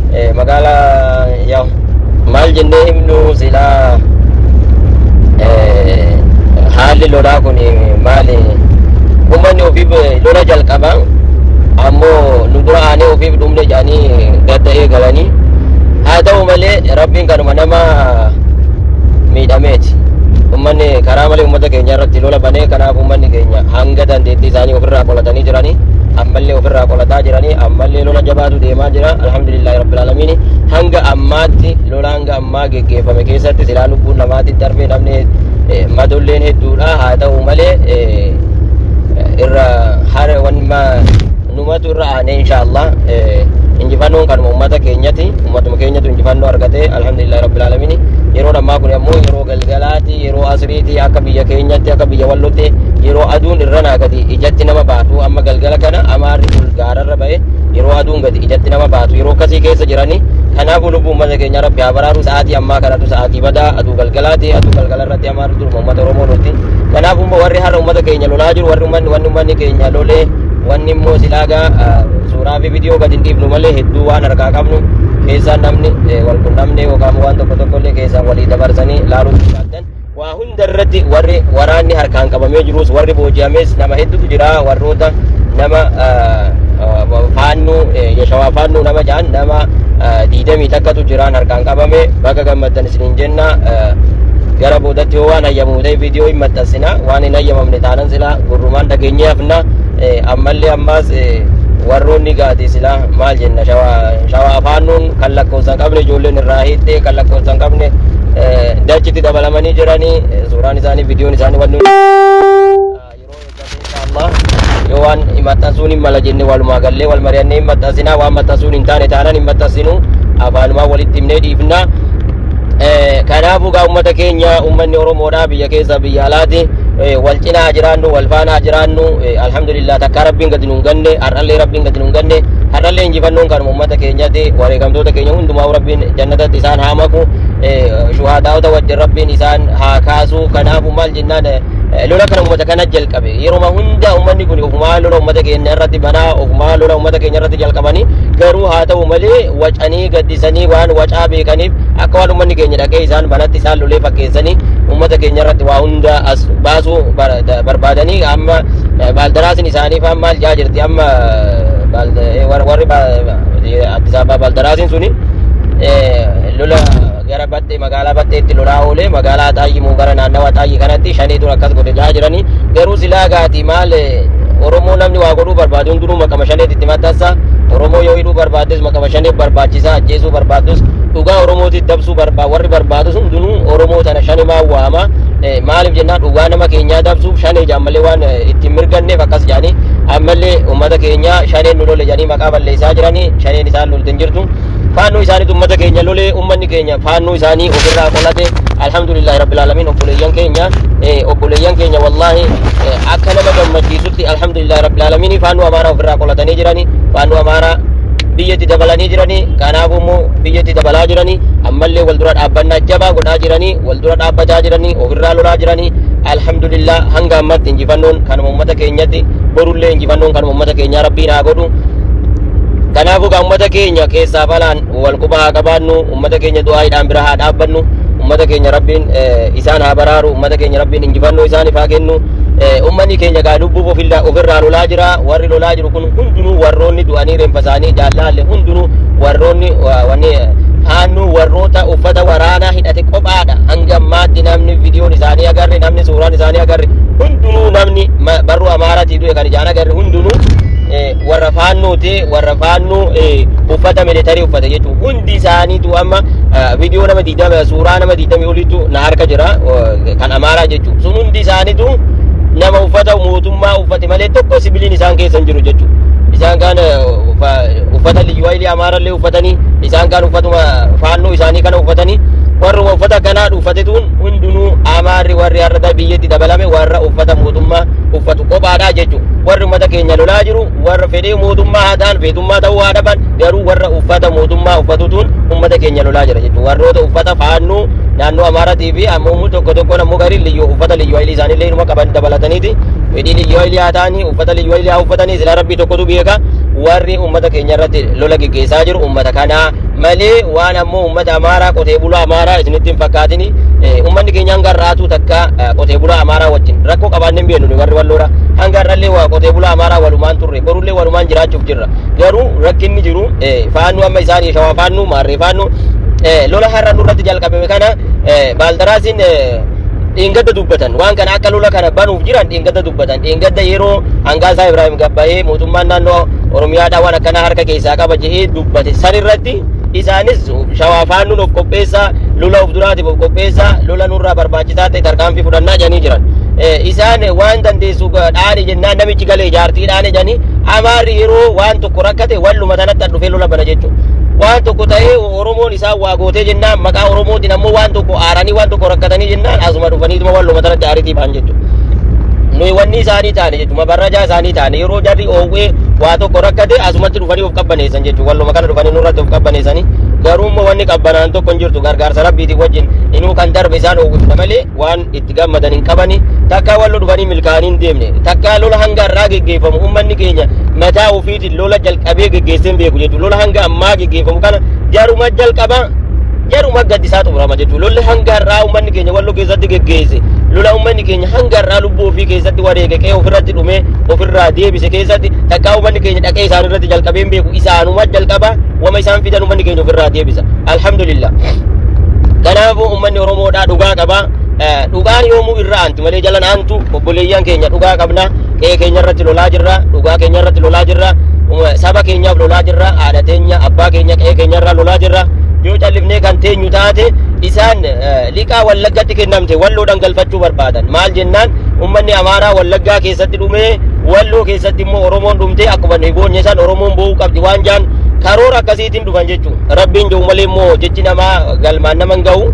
Magaalaa yaa maal jennee himnu silaa haalli lolaa kun maali? Uummanni ofiif lola jalqaba ammoo nu dura aanee ofiif dhumne jedhanii gadda eegalanii. Haa ta'u malee rabbiin kanuma nama miidhameeti. Uummanni karaa malee uummata keenya irratti lola banee kanaaf uummanni keenya hanga dandeettii isaanii ofirraa qolatanii jiranii ammallee ofirraa qolataa jiranii ammallee lola jabaatu deemaa jira alhamdulillahi rabbil alamiin hanga ammaatti lola hanga ammaa geggeeffame keessatti silaa lubbuun namaatti darbee namni madolleen hedduudha haa ta'u malee irra hara wanma numatu irra aanee inshaallah injifannoon kanuma ummata keenyati ummatuma keenyatu injifannoo argate alhamdulillahi rabbil alamin yeroo ammaa kun ammoo yeroo galgalaati yeroo asriiti akka biyya keenyatti akka biyya wallotti yeroo aduun irranaa gadi ijatti nama baatu amma galgala kana amaarri ol gaararra ba'e yeroo aduun gadi ijatti nama baatu yeroo akkasii keessa jirani kanaafuu lubbuu uummata keenya rabbi haa baraaru sa'aatii ammaa kanatu sa'aatii badaa aduu galgalaati aduu galgala irratti amaarri duruma uummata oromoo lolti kanaafuu immoo warri har'a uummata keenya lolaa jiru warri uummanni wanni uummanni keenya lolee wanni immoo silaagaa suuraa fi viidiyoo gadi hin dhiifnu malee hedduu waan harkaa qabnu keessaan namni wal qunnamne yookaan waan tokko tokko illee keessaan walii dabarsanii laaluu barbaaddan Waa hunda irratti warri waraanni harkaan qabamee jirus warri booji'ames nama hedduutu jira warroota nama faannuu yeshawaa faannuu nama ja'an nama diidamii takkatu jiraan harkaan qabame baga gammaddan isiniin jenna gara boodatti yoo waan hayyamu ta'e viidiyoo hin maxxansina waan hin hayyamamne taanan sila gurrumaan dhageenyee hafna ammallee ammaas warroonni gaati sila maal jenna shawaa faannuun kan lakkoofsa hin qabne ijoolleen irraa hiittee kan lakkoofsa hin qabne dachitti dabalamanii jiranii suuraan isaanii viidiyoon isaanii wanni yeroo eeggate inshaallah yoo waan maxxansuun hin mala jenne walumaa gallee wal mari'annee hin maxxansinaa waan maxxansuun hin taane taanaan hin maxxansinu afaanumaa walitti himnee dhiifna. Kanaafuu gaa uummata keenya uummanni Oromoodhaa biyya keessa biyya alaati wal cinaa jiraannu wal faanaa jiraannu alhamdulillah takkaa rabbiin gadi nuun ganne har'allee rabbiin gadi nuun ganne har'allee injifannoon kanuma uummata keenyati wareegamtoota keenya hundumaa rabbiin jannatatti isaan haa maku shuhaadaa'ota wajjin rabbiin isaan haa kaasu kanaafuu maal jennaan lola kana uummata kana jalqabe yeroo hunda uummanni kun ofumaa lola uummata keenya irratti banaa ofumaa lola uummata keenya irratti jalqabanii garuu haa ta'u malee wacanii gaddisanii waan wacaa beekaniif akka waan uummanni keenya dhaqee isaan manatti isaan lolee fakkeessanii uummata keenya irratti waa hunda as baasuu barbaadanii amma baaldaraasiin isaanii faan maal jaa jirti amma warri Addis Ababa baaldaraasiin suni lola gara Baxxee magaalaa Baxxeetti lolaa oolee magaalaa Axaayyii moo gara naannawa Axaayyii kanatti shanii tura akkas godhe jaa jiranii garuu silaa gaati maal Oromoo namni waa godhuu barbaadu hundinuu maqama shaneet itti maxxansa Oromoo yoo hidhuu barbaaddes maqama shaneef barbaachisa ajjeesuu barbaadus dhugaa Oromootiif dabsuu barbaa warri barbaadus hundinuu Oromoo tana shanemaa waama maaliif jennaan dhugaa nama keenyaa dabsuuf shanee jaan malee waan ittiin mirganneef akkas jaanii ammallee uummata keenya shaneen nu lole jedhanii maqaa balleessaa jiranii shaneen isaan lolte hin jirtu. Faannoo isaaniitu uummata keenya lolee uummanni keenya faannoo isaanii ofirraa qolate alhamdulillahi rabbil alamin obboleeyyan keenya obboleeyyan keenya wallaahi akka nama gammachiisutti alhamdulillahi rabbil alamin faannoo amaaraa ofirraa qolatanii jiranii faannoo amaaraa biyyatti dabalanii jiranii kanaafuu immoo biyyatti dabalaa jiranii ammallee wal dura dhaabbannaa jabaa godhaa jiranii wal dura dhaabbachaa jiranii ofirraa lolaa jiranii alhamdulillah hanga ammatti injifannoon kanuma uummata keenyatti borullee injifannoon kanuma uummata keenyaa rabbiin haa godhu Kanaafuu gaa uummata keenya keessaaf alaan wal quba haa qabaannu, uummata keenya du'aayiidhaan bira haa dhaabbannu, uummata keenya rabbiin isaan haa baraaru, uummata keenya rabbiin injifannoo isaaniif haa kennu. Uummanni keenya gaa lubbuuf ofirraa lolaa jira. Warri lolaa jiru kun hundinuu warroonni du'anii reenfa isaanii jaallaalle hundinuu warroonni wanni faannuu warroota uffata waraanaa hidhate kophaadha. Hanga ammaatti namni viidiyoon isaanii agarre, namni suuraan isaanii agarre hundinuu namni barruu Amaaraatii du'e kan ijaan agarre hundinuu warra faannooti warra faannoo uffata militarii uffate jechuudha. Hundi isaaniitu amma viidiyoo nama 20 suuraa nama 20 oliitu na harka jira kan Amaaraa jechuudha. Sun hundi isaaniitu nama uffata mootummaa uffate malee tokko sibiliin isaan keessa hin jiru jechuudha. Isaan kaan uffata liyyuu hayilii Amaarallee uffatanii isaan kaan uffatuma faannoo isaanii kana uffatanii warruma uffata akkanaa uffatetuun hundinuu Amaarri warri har'a biyyatti dabalame warra uffata mootummaa uffatu kophaadha jechuudha. Warri uummata keenya lolaa jiru warra fedhii mootummaa haa ta'an feetummaa ta'uu haa dhaban garuu warra uffata mootummaa uffatutuun uummata keenya lolaa jira jechuudha. Warroota uffata faannuu naannoo Amaaraatii fi ammoo immoo tokko tokkoon ammoo garii liyyuu uffata liyyuu hayilii isaaniillee inuma qaban dabalataniiti fedhii liyyuu hayilii haa ta'anii uffata liyyuu hayilii haa uffatanii silaa rabbii tokkotu beeka warri uummata keenya irratti lola geggeessaa jiru uummata kanaa Malee waan ammoo uummata Amaaraa, qotee bulaa Amaaraa isinitti hin fakkaatini. Uummanni keenya hanga har'aatuu takka qotee bulaa Amaaraa wajjin rakkoo qabaannee hin beeknu nuyi warri Walloodha. Hanga har'allee waa qotee bulaa Amaaraa walumaan turre, borullee walumaan jiraachuuf jirra. Garuu rakkinni jiru faannuu amma isaanii Shawaa faannuu, Maarree faannuu lola har'a nurratti jalqabame kana Baaldaraasiin dheengadda dubbatan. Waan kana akka lola kana banuuf jiran dheengadda dubbatan. Dheengadda yeroo Hangaasaa Ibraahim gabbahee mootummaan naannoo Oromiyaadhaa waan akkanaa harka keessaa qaba jedhee dubbate san irratti isaanis Shawaa faannuun of qopheessaa, lola of duraatiif of qopheessaa, lola nurraa barbaachisaa ta'e tarkaanfii fudhannaa jedhanii jiran. Isaan waan dandeessu dhaani jennaan namichi galee jaartii dhaane jedhanii. Amaarri yeroo waan tokko rakkate walluma tanatti as dhufee lola bana jechuudha. Waan tokko ta'ee Oromoon isaan waa gootee jennaan maqaa Oromootiin ammoo waan tokko aaranii waan tokko rakkatanii jennaan asuma dhufaniituma walluma tanatti aaritii ba'an jechuudha. Nuyi wanni isaanii taane jechuudha, mabarrajaa isaanii taane. Yeroo jarri oowwee waa tokko rakkate asumatti dhufanii of qabbaneessan jechuudha. Walluma kana dhufanii nurratti of qabbaneessanii, garuu immoo wanni qabbanaan tokko hin jirtu. Gargaarsa rabbiitiin wajjin inuu kan darbe isaan oowwifna malee waan itti gammadan hin qabani. Takkaa wallo dhufanii milkaa'anii hin deemne. Takkaa lola hanga har'aa geggeeffamu ummanni keenya mataa ofiitiin lola jalqabee geggeessee hin beeku jechuudha. Lola hanga ammaa geggeeffamu kana jaruma jalqaba, jaruma gaddisaa xumurama jechuudha. Lolli hanga har'aa ummanni keenya Wallo keessatti geggeesse, lola ummanni keenya hanga har'aa lubbuu ofii keessatti wareege, qe'ee ofirratti dhumee ofirraa deebise keessatti takkaa ummanni keenya dhaqee isaan irratti jalqabee hin beeku. Isaanuma jalqaba, wama isaan fidan ummanni keenya ofirraa deebisa. Alhamdulillah. Kanaafuu ummanni Oromoodhaa dhugaa qaba. Dhugaan yoomuu irra aanti malee jalan aantu. Obboleeyyan keenya, dhugaa qabna. Qe'ee keenya irratti lolaa jirra. Dhugaa keenya irratti lolaa jirra. Saba keenyaaf lolaa jirra. Haadha teenya, abbaa keenya, qe'ee keenya irraa lolaa jirra. Yoo callifnee kan teenyu taate isaan liqaa Wallaggatti kennamte Walloodhaan galfachuu barbaadan. Maal jennaan, ummanni Amaaraa Wallaggaa keessatti dhumee, Walloo keessatti immoo Oromoon dhumtee, akkuma nuyi boonye san Oromoon boo'uu qabdi waan jaan karoora akkasiitiin dhufan jechuudha. Rabbiin jiru malee immoo jechi namaa galmaan nama hin gahu.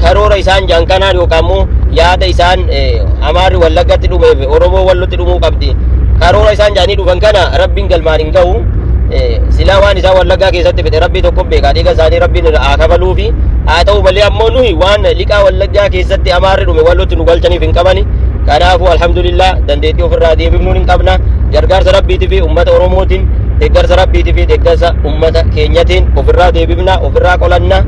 Karoora isaan jaan kanaan yookaan immoo yaada isaan Amaarri Wallaggatti dhumeef Oromoo Wallotti dhumuu qabdi. Karoora isaan jaanii dhufan kana Rabbiin galmaan hin gahu. Silaa waan isaan Wallaggaa keessatti fide Rabbii tokko beekaa, dhiiga isaanii Rabbiin haa kafaluufi. Haa ta'u malee ammoo nuyi waan liqaa Wallaggaa keessatti Amaarri dhume Wallotti nu galchaniif hin qabani. Kanaafuu alhamdulillah, dandeettii ofirraa deebifnuun hin qabna. Gargaarsa Rabbiitii fi uummata Oromootiin, deeggarsa Rabbiitii fi deeggarsa uummata keenyatiin ofirraa deebifna, ofirraa qolanna.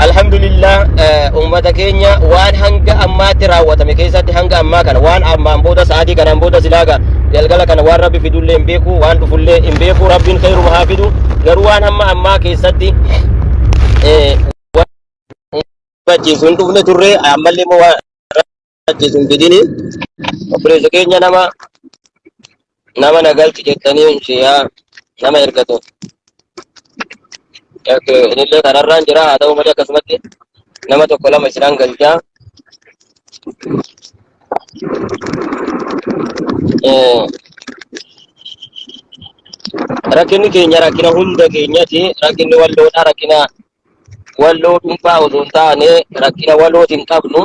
Alhamdulillah, uummata keenya, waan hanga ammaatti raawwatame keessatti hanga ammaa kana waan ammaan booda sa'aatii kanaan booda silaaga galgala kana waan Rabbi fidullee hin beeku, waan dhufullee hin beeku. Rabbiin khayruma haa fidu. Garuu waan hamma ammaa keessatti waan ajjeesu hin dhufne turre, ammallee immoo waan ajjeesu hin fidini. Obboleessa keenya, nama na galchi jettanii yaa nama ergatu. Inillee kanarraan jira. Haa ta'u malee akkasumatti nama tokko lama isinaan galchaa. Rakkinni keenya rakkina hunda keenyati. Rakkinni Walloodha rakkina Walloo dhuunfaa osoo hin taane rakkina walootiin qabnu.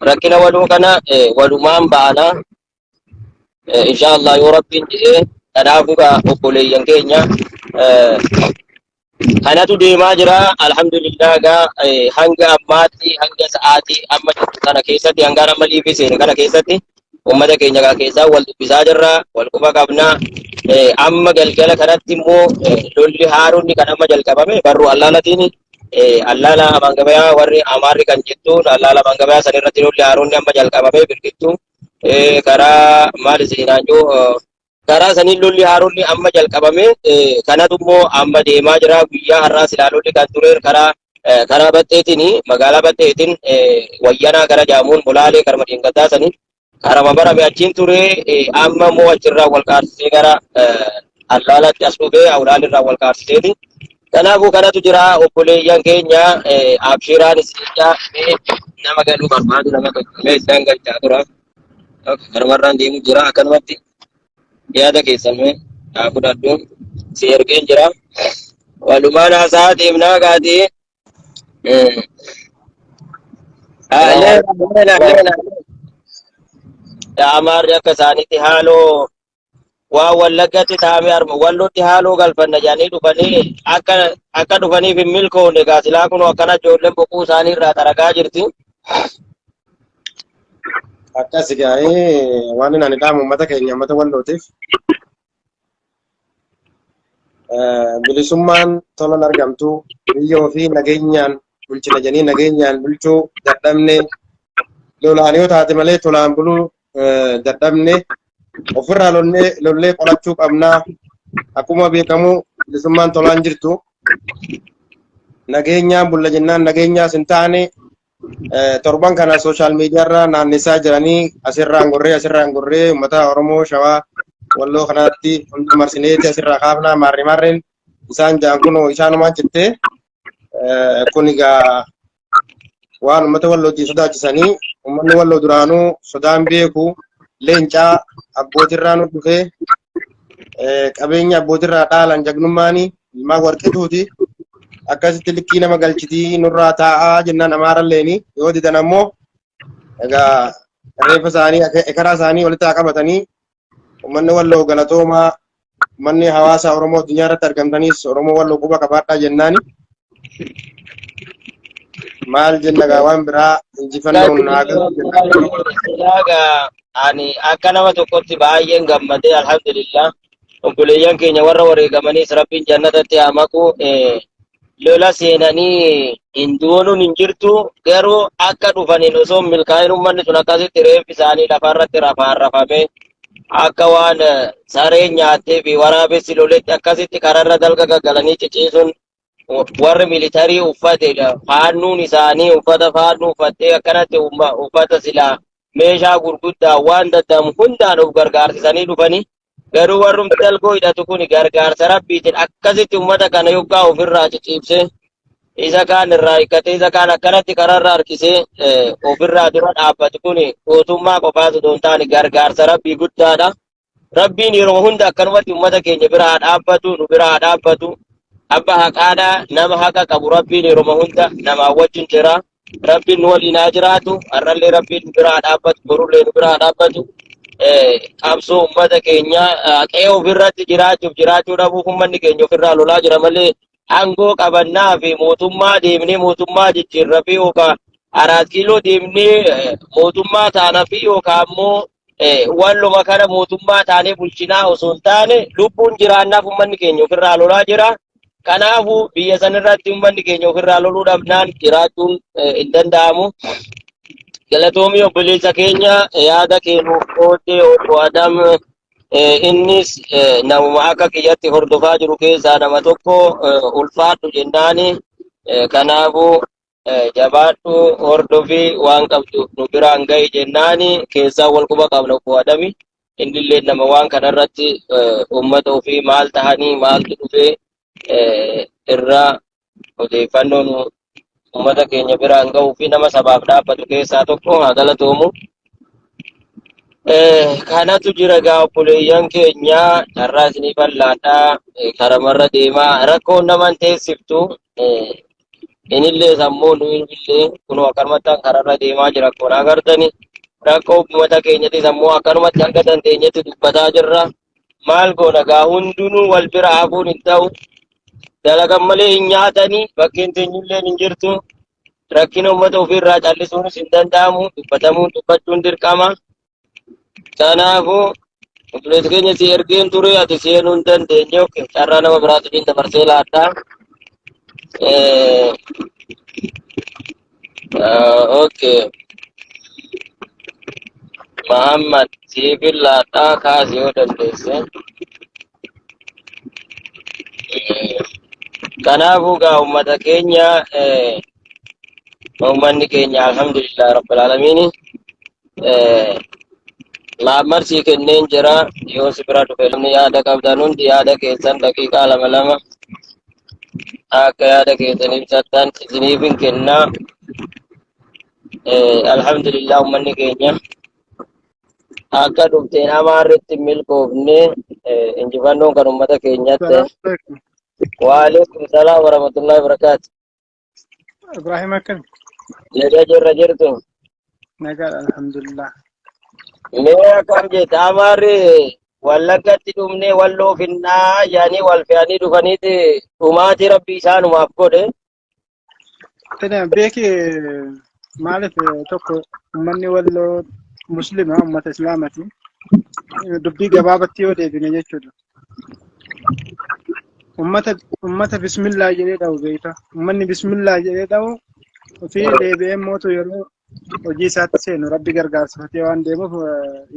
Rakkina waloo kana walumaan baana insha Allah, yoo Rabbiin jedhee. Kanaafuu obboleeyyan keenya, kanatu deemaa jira. Alhamdulillah gaa, hanga ammaatti, hanga sa'aatii amma jirtu kana keessatti, hangaan amma liifii seene kana keessatti ummata keenya gaa keessaa wal dubbisaa jirra, wal quba qabna. Amma galgala kanatti immoo lolli haaronni kan amma jalqabame barruu allaalatiin, allaala amaan gabayaa warri Amaarri kan jettuun allaala amaan gabayaa san irratti lolli haaronni amma jalqabame birgittuu karaa maal isin jiru karaa saniin lolli haaronni amma jalqabame. Kanatu immoo amma deemaa jira. Guyyaa har'aa silaa lolli kan ture karaa Baxxeetiin, magaalaa Baxxeetiin, Wayyanaa gara jaamuun Bolaalee karma dheengaddaa saniin karama barame achiin ture. Amma immoo achirraa wal qaarsisee gara Allaalaatti as dhufee Awlaalirraa wal qaarsiseeti. Kanaafuu kanatu jira, obboleeyyan keenya. Abshiraan isinidha. Nama galuu barbaadu nama galchee isaan galchaa tura. Kanumarraan deemu jira. Akkanumatti yaada keessan mee haa fudhadhu. Si ergeen jira. Walumaan haasaa deemnaa gaatii. Leena, leena, leena. Amaarri akka isaaniitti haaloo waan Wallaggatti taa'ame arma Wallotti haaloo galfanna jedhanii dhufanii akka dhufaniif hin milkoofne. Egaa silaa kun akkana ijoolleen boquu isaanii irraa xaragaa jirti. Akkas gaa'ee waan inni ani dhaamu uummata keenya, uummata Wallootiif. Bilisummaan tolan argamtu, biyya ofii nageenyaan bulchina jedhanii nageenyaan bulchuu dadhabne, lolaan yoo taate malee tolaan buluu dadhabne, ofirraa lollee lollee qolachuu qabnaa. Akkuma beekamu bilisummaan tolaan jirtu, nageenyaan bulla jennaan nageenyaas hin taane. Torban kana social media irra naannessaa jiranii, asirraan gorree asirraan gorree uummata Oromoo Shawaa Walloo kanaatti hunda marsineeti asirraa kaafnaa maarri maarreen isaan jaan kunoo isaanumaan jettee. Kun egaa waan uummata Wallootiin sodaachisanii, uummanni Walloo duraanuu sodaan beeku, leencaa abbootirraa nu dhufee, qabeenya abbootirraa dhaalan, jagnummaanii ilmaan warqituuti. Akkasitti likkii nama galchitii nurraa taa'aa jennaan amaaralleeni yoo didan ammoo egaa reeffa isaanii ekaraa isaanii walitti haa qabatanii. Uummanni Walloo galatoomaa, uummanni hawaasa Oromoo addunyaa irratti argamtaniis Oromoo Walloo quba qabaadhaa jennaani. Maal jenna gaa, waan biraa injifannoon haa galu jenna. Silaagaa ani akka nama tokkotti baay'een gammadee, alhamdulillah. Obboleeyyan keenya warra wareegamaniis Rabbiin jannatatti haa maku. Lola seenanii hin duunuun hin jirtu, garuu akka dhufaniin osoo hin milkaa'in uummanni sun akkasitti reeffi isaanii lafarratti rafaan rafamee akka waan sareen nyaattee fi waraabessi loletti akkasitti kararra dalga gaggalanii ciciisuun, warri militarii uffate faannuun isaanii uffata faannuu uffattee akkanatti uffata silaa meeshaa gurguddaa waan daddamu hundaan of gargaarsisanii dhufanii, garuu warrumti dalgoo hidhatu kun gargaarsa Rabbiitiin akkasitti ummata kana yoggaa ofirraa ciciibsee, isa kaan irraa hiikkatee, isa kaan akkanatti kararra harkisee ofirraa dura dhaabbatu kun gootummaa qofaatu osoo hin taane gargaarsa Rabbii guddaadha. Rabbiin yeroo hunda akkanumatti ummata keenya bira haa dhaabbatu, nu bira haa dhaabbatu. Abba haqaadhaa, nama haqa qabu Rabbiin yeroo hunda namaa wajjin jira. Rabbiin nu waliin haa jiraatu. Har'allee Rabbiin nu bira haa dhaabbatu, borullee nu bira haa dhaabbatu. Qabsoo ummata keenyaa qe'ee ofirratti jiraachuuf jiraachuu dhabuuf uummanni keenya ofirraa lolaa jira malee aangoo qabannaa fi mootummaa deemnee mootummaa jijjiirra fi yookaan Araat Kiiloo deemnee mootummaa taana fi yookaan ammoo walluma kana mootummaa taanee bulchinaa osoo hin taane, lubbuun jiraannaaf uummanni keenya ofirraa lolaa jira. Kanaafuu biyya sanirratti uummanni keenya ofirraa loluu dhabnaan jiraachuun hin danda'amu. Galatoomii obboleessa keenya, yaada kee nuuf qooddee obbo Adam. Innis namuma akka kiyyatti hordofaa jiru keessaa nama tokko, ulfaadhu jennaani. Kanaafuu jabaadhu, hordofii, waan qabdu nu biraan gahi jennaani. Keessaa wal quba qabna obbo Adami. Innillee nama waan kanarratti uummata ofii maal tahanii maaltu dhufee irraa odeeffannoo nu uummata keenya biraan gahuu fi nama sabaaf dhaabbatu keessaa tokko, haa galatoomu. Kanatu jira egaa obboleeyyan keenya, carraa isinii bal'aadhaa, karamarra deemaa, rakkoon naman teessiftu. Inillee sammuu nu illee kunoo akkanumatti kararra deemaa jira akkuma agartani. Rakkoo uummata keenyatti sammuu akkanumatti hanga dandeenyetti dubbataa jirra. Maal goona gaa, hundinuu wal bira hafuun hin ta'u. Dalagan malee hin nyaatanii, bakkeen teenyullee hin jirtu. Rakkina uummata ofiirraa callisuunis hin danda'amu. Dubbatamuun dubbachuun dirqama. Kanaafuu obboleessi keenya si ergeen ture, ati seenuu hin dandeenye. Carraa nama biraatiif dabarsee laadhaa. Okay. Muhammad siifin laadhaa, kaasi yoo dandeesse. Kanaafuu gaa uummata keenya, uummanni keenya alhamdulillah rabbil aalamiin. Maammar sii kenneen jira, yoo si bira dhufe. Namni yaada qabdan hundi yaada keessan daqiiqaa lama lama akka yaada keessan ibsattan isiniif hin kennaa. Alhamdulillah, uummanni keenya akka dhufteen amaarritti milkoofne, injifannoon kan uummata keenyatti. Salaam alaikum. Waalaikum salaam warahmatullahi wabarakatuh. Ibrahim, akkam? Nagaa jirra, jirtu? Nagaadha, alhamdulillah. Mee akkam jetta, amaarri Wallaggatti dhumnee Walloo finnaa yaanii wal fe'anii dhufaniiti dhumaatii Rabbi isaanumaaf godhe. Tana beeki, maaliif tokko uummanni Walloo Muslima, uummata Islaamati. Dubbii gabaabatti yoo deebine jechuudha. Ummata ummata bismillaa jedhee dha'u beekta. Ummanni bismillaa jedhee dha'u ofii deebi'ee mootu yeroo hojii isaatti seenu rabbi gargaarsifatee waan deemuuf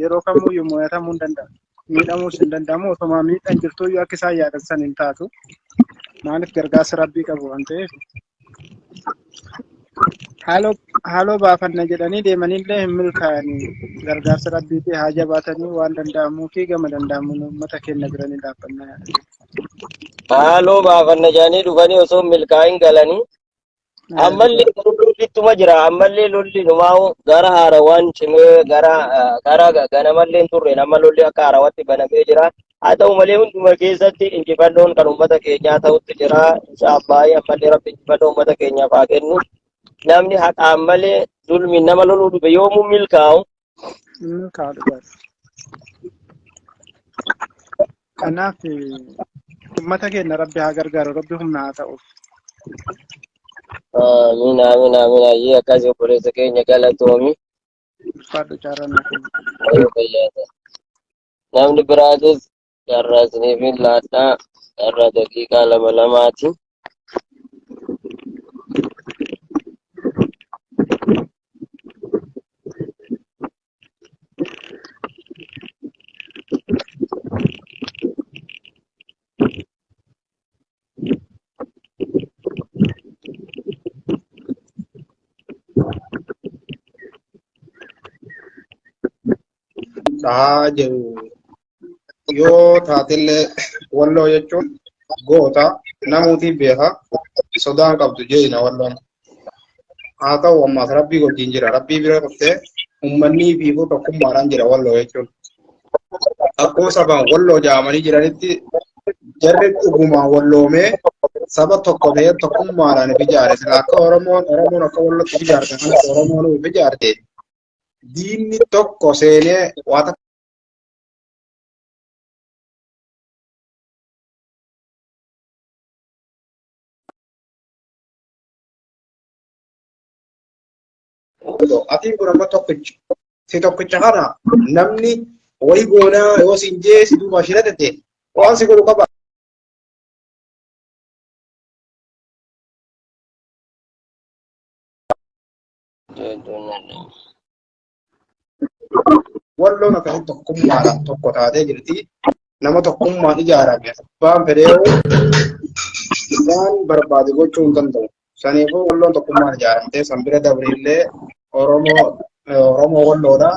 yeroo kamuyyuu mo'atamuu hin danda'a. Miidhamuus hin danda'amu. Osuma miidhaan jirtuyyuu akka isaan yaadan san hin taatu. Maaliif gargaarsa rabbii qabu waan ta'eef. Haaloo haaloo baafanna jedhanii deemanillee hin milkaa'anii gargaarsa rabbiitii haa jabaatanii waan danda'amuu fi gama danda'amuun uummata keenya bira ni dhaabbanna. Haaloo baafanna jedhanii dhufanii osoo hin milkaa'in galanii ammallee garuu lolli ittuma jira. Ammallee lolli numaa'u gara haarawaan cimee gara gara ganamallee hin turreen amma lolli akka haarawatti banamee jira. Haa ta'u malee hunduma keessatti injifannoon kan uummata keenyaa ta'utti jira. Insha Allah ammallee rabbi injifannoo uummata keenyaaf haa kennu. Namni haqaan malee zulmiin nama loluu dhufe yoomuu milkaa'u. Hin milkaa'u dhugaadha. Kanaaf uummata keenya rabbi haa gargaaru, rabbi humna haa ta'uuf. Amiin amiin amiin ayyee akkasii obboleessa keenya galatoomi. Ulfaadhu carraa naa kenni. Waaqayyo fayyaa ta'a. Namni biraatis carraa isiniif hin laadhaa. Carraa daqiiqaa lama lamaati. Dhahaa jiru yoo taatellee walloo jechuun goota namuutiin beeka sodaan qabdu jeena walloon. Haa ta'u ammaas rabbii wajjin jira rabbii bira dhuftee ummannii fiifuu tokkummaadhaan jira walloo jechuun. Akkoo sabaan walloo jaamanii jiranitti jarri dhugumaan walloomee saba tokko ta'ee tokkummaadhaan of ijaare sila akka Oromoon Oromoon akka wallootti of ijaarte kanatti Oromoon of ijaarte diinni tokko seenee waa takka Atiin kun amma tokkicha si tokkicha kana namni wayi goonaa yoo siin jee si duuba shira tete waan si godhu qaba. Walloon akkasitti tokkummaadhaan tokko taatee jirti. Nama tokkummaan ijaarame abbaan fedhee waan barbaade gochuu hin danda'u. Saniifuu walloon tokkummaan ijaaramtee san bira dabreellee Oromoo Oromoo walloodha.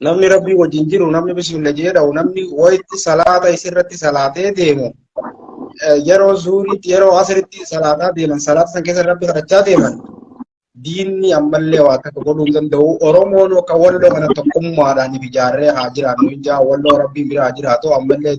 Namni rabbii wajjin jiru namni bismillah jedhee dha'u namni wayitti salaata isirratti salaatee deemu yeroo zuuriitti yeroo asiritti salaataa deeman salaata san keessa rabbi kadhachaa deeman diinni ammallee waa takka godhuu hin danda'u Oromoon akka walloo kana tokkummaadhaan if ijaarree haa jiraannu hin jaa walloo rabbiin bira haa jiraatu ammallee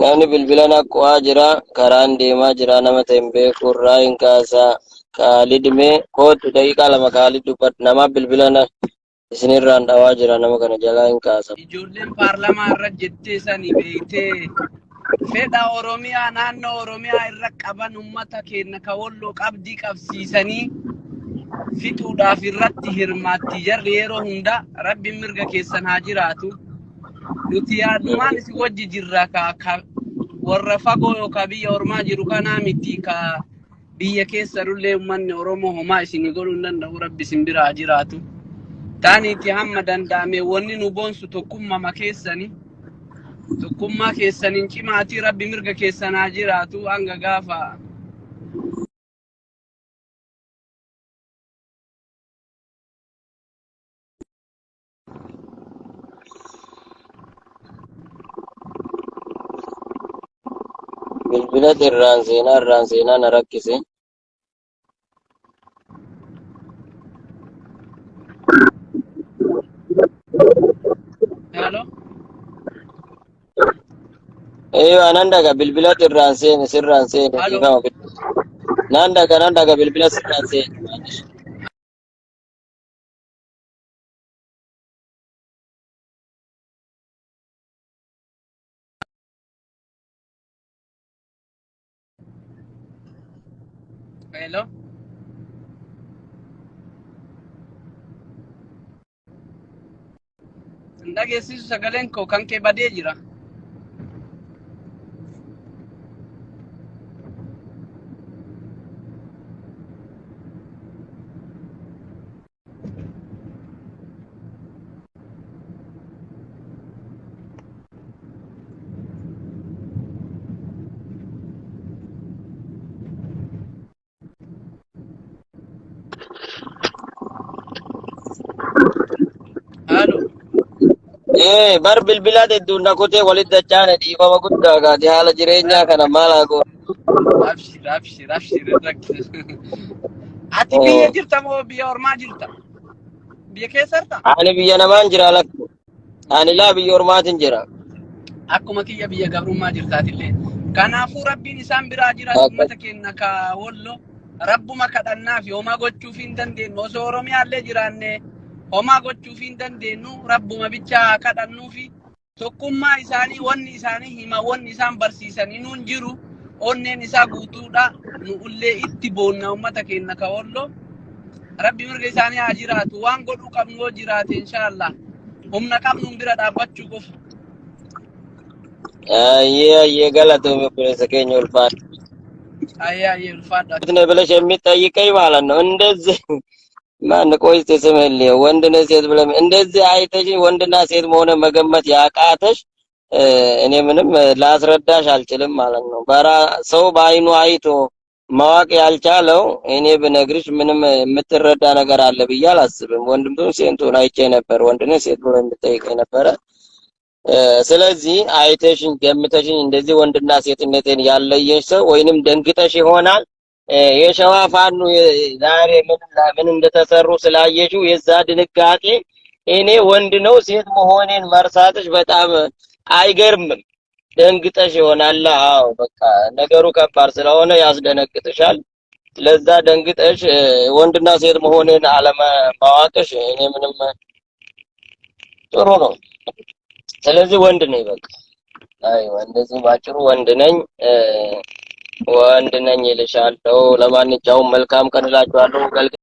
Namni bilbila naqqu'aa jira, karaan deemaa jira, nama ta'e hin beeku, irraa hin kaasaa. Kaalid mee kootu daqiiqaa lama Kaalid dubbadhu. Nama bilbila na isinirraan dhawaa jira, nama kana jalaa hin kaasa. Ijoolleen paarlamaa irra jettee sani beektee fedha Oromiyaa naannoo Oromiyaa irra qaban ummata keenya ka walloo qabdii qabsiisanii fixuudhaaf irratti hirmaatti jarri yeroo hunda rabbiin mirga keessan haa jiraatu. Nuti yaadumaan isin wajji jirra ka warra fagoo yookaan biyya ormaa jiru kanaa miti ka biyya keessa lullee uummanni Oromoo homaa isinii godhuu hin danda'u rabbi isin bira haa jiraatu. Taaniiti hamma danda'ame wanni nu boonsu tokkummama keessani. Tokkummaa keessaniin cimaatii rabbi mirga keessan haa jiraatu hanga gaafa Bilbila irraan seenaa irraan seenaa na rakkise. Halo. Eeyyuu anan dhaga bilbila irraan seene sirraan seene Halo. dhiifama. Nan dhaga nan dhaga bilbila sirraan seene. Hello. Hin dhageessisu sagaleen koo kan kee badee jira. Halo. Ee bar bilbilaa hedduun na kutee walitti dachaane dhiifama guddaa gaati haala jireenyaa kana maal haa goonu. Abshir, abshir, abshir. Ati biyya jirta moo biyya ormaa jirta? Biyya keessa jirta? Ani biyya namaan jira lakku. Ani laa biyya ormaatiin jira. Akkuma kiyya biyya gabrummaa jirtaatillee. Kanaafuu Rabbiin isaan biraa jiraatu uummata keenya ka Wollo Rabbuma kadhannaaf homaa gochuuf hin dandeenyu. Osoo Oromiyaallee jiraanne homaa gochuuf hin dandeenyu. Rabbuma bichaa kadhannuufi tokkummaa isaanii wanni isaanii hima wanni isaan barsiisan hinuun jiru. Onneen isaa guutuudha. Nu ullee itti boonna uummata keenya ka Wollo. Rabbi mirga isaanii haa jiraatu. Waan godhuu qabnu yoo jiraate inshaallah. Humna qabnuun bira dhaabbachuu qofa. Ayyee ayyee galatoomi obboleessa keenya ulfaadha. Ayyee ayyee ulfaadha. ነው ብለሽ የሚጠይቀኝ ማለት ነው። እንደዚህ ማን ቆይ እስኪ ስምህን ልየው። ወንድ ነህ ሴት ብለህ እንደዚህ አይተሽ ወንድና ሴት መሆን መገመት ያቃተሽ እኔ ምንም ላስረዳሽ አልችልም ማለት ነው። በራ ሰው በአይኑ አይቶ ማወቅ ያልቻለው እኔ ብነግርሽ ምንም የምትረዳ ነገር አለ ብዬ አላስብም። ወንድም ትሁን ሴት ትሁን አይቼ ነበር። ወንድ ነህ ሴት ብሎ የምጠይቀኝ ነበረ። ስለዚህ አይተሽኝ ገምተሽኝ እንደዚህ ወንድና ሴትነቴን ያለየሽ ሰው ወይንም ደንግጠሽ ይሆናል። የሸዋ ፋኖ ዛሬ ምን ምን እንደተሰሩ ስላየሽው የዛ ድንጋጤ እኔ ወንድ ነው ሴት መሆኔን መርሳትሽ በጣም አይገርምም። ደንግጠሽ ይሆናል። አዎ በቃ ነገሩ ከባድ ስለሆነ ያስደነግጥሻል። ለዛ ደንግጠሽ ወንድና ሴት መሆኔን አለማወቅሽ እኔ ምንም ጥሩ ነው። ስለዚህ ወንድ ነኝ በቃ። አይ እንደዚህ ባጭሩ ወንድ ነኝ ወንድ ነኝ እልሻለሁ። ለማንኛውም መልካም ቀን እላችኋለሁ።